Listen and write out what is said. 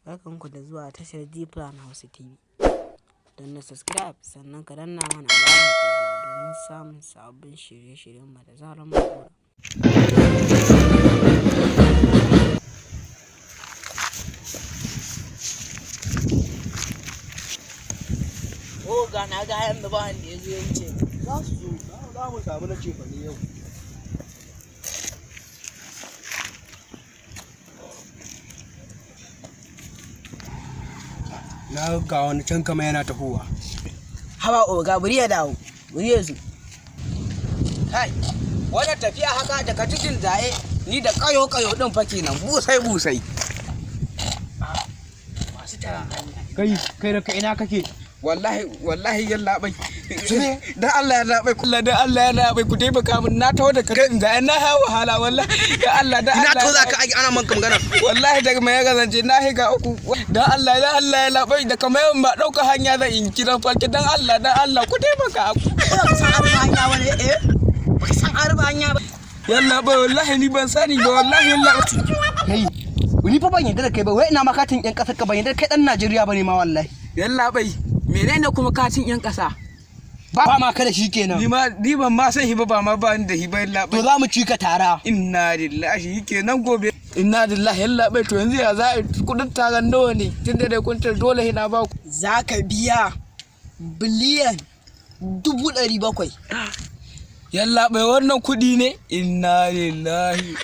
Barkanku da zuwa tashar G-Plan Hausa TV. Danna subscribe sannan ka danna mana alamar ƙararrawa domin samun sabbin shirye-shiryenmu da zarar mun ɗora. Oh, ga na ga yanzu ba wanda ya zo ya wuce. Za su zo, za mu samu na cefane yau. Na ga wani can kama yana tahowa. Haba oga, bari ya dawo, bari ya zo. Kai, wannan tafiya haka daga cikin zaye ni da kayo kayo din fa kenan busai busai. Masu taron hanya. Kai, kai da ina kake? Wallahi wallahi, yalla bai, dan Allah ya labai kullu, dan Allah ya labai, ku taimaka min. Na taho da kan ga na ha wahala wallahi, dan Allah, dan Ina Allah. to za ka aiki ana manka magana. Wallahi daga mai gazance na higa uku. Dan Allah, dan Allah ya labai, da kamar yawan ba dauka hanya zan in kiran falke. Dan Allah, dan Allah, ku taimaka. Ba ka san arba hanya ba ne eh? Ba ka san arba hanya ba. Yalla bai, wallahi ni ban sani ba wallahi, yalla. Kai, ni fa ban yarda da kai ba, wai ina ma katin yan kasar ka, ban yarda kai dan Najeriya bane ma wallahi. Yalla bai, menene kuma katin yan kasa? Ba ma kada shi kenan. Ni ma ni ban ma san hiba ba ma ba ni da hiba, yalla To bai. za mu ci ka tara. Inna lillahi, kenan gobe. Inna lillahi, yalla bai. To yanzu ya za a yi? Kudin taron nawa ne? Tunda dai kun ce dole hina ba ku. Za ka biya 700,000,000. Yalla bai, wannan kudi ne? Inna lillahi.